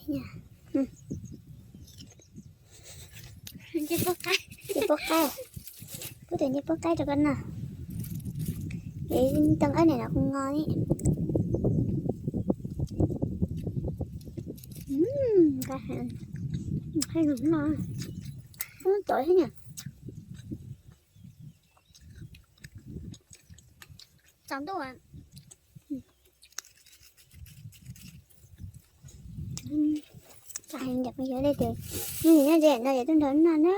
Ncej puab qaib, pub tus ncej puab qaib rau koj noj. Es tau qab niam no kuj nqos li. Qab heev, qab heev no, tov thiab na. Tsaus ntuj. Tsaus heev, cov phooj ywg, nej nyob ze no ces tuaj nrog noj na.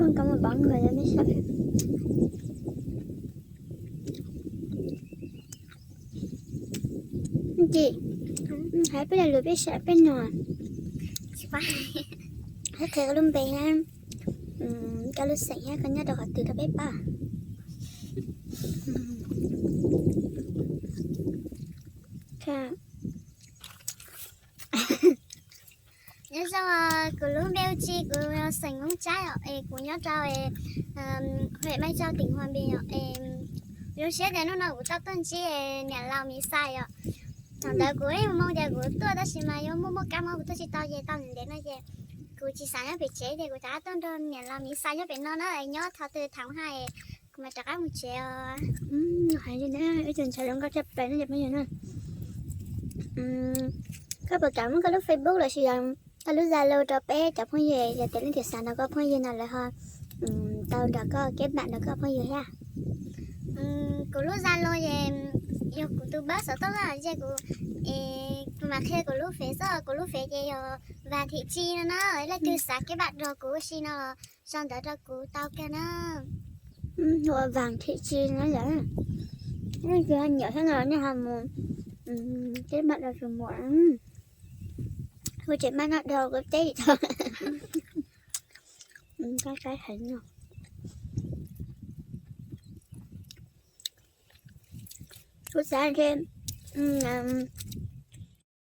Koj mus pom nkawd mej saib. Ci, hais peb lo lus peb saib peb no. Hais qhia koj lub npe thiab, koj lub xeem thiab koj nyob rau qhov twg rau peb paub. Nyob zoo, kuv lub npe hu Ci, kuv xeem Hmoob Tsab yom, es kuv nyob rau huyện Mai Châu tỉnh Hòa Bình yom. Zoo siab tias hnub no kuv tau tuaj ntsib niam laus Miv Xais yom. Thaum ntawd kuv ib moo tias kuv tuaj tab sis mas yuav muaj muaj kab mob kuv tuaj tsis tau ces tau ntev no ces kuv tsis xav nyob pem tsev ces kuv rov qab tuaj nrog niam laus Miv Xais nyob pem no na, nyob thaum twg tham hais kuv mam rov qab mus tsev os. Hais li ntawd ib tug ntxhais zoo nkauj tshaj plaws no ces peb yog na. Koj puas kam muab koj lub Facebook los sis yog koj lub Zalo rau peb cov phooj ywg, yog tias leej twg xav nrog koj phooj ywg no lawv ho tau nrog koj keb mam nrog koj phooj ywg thiab. Kuv lub Zalo ces yog kuv tus npawb xov tooj na, ces kuv, kuv mam qhia kuv lub Face xwb, kuv lub Face ces yog Vas Thim Ci no na, leej twg xav keb mam nrog kuv ua si no los sau ntawv rau kuv tau kawg na. Hu ua Vas Thim Ci no yom. Leej twg ho nyiam thiab no nej ho mus keb mam rau tus muam. Kuv tseem maj noj dhau kuv teb tau. Qab heev no. Kuv xav tias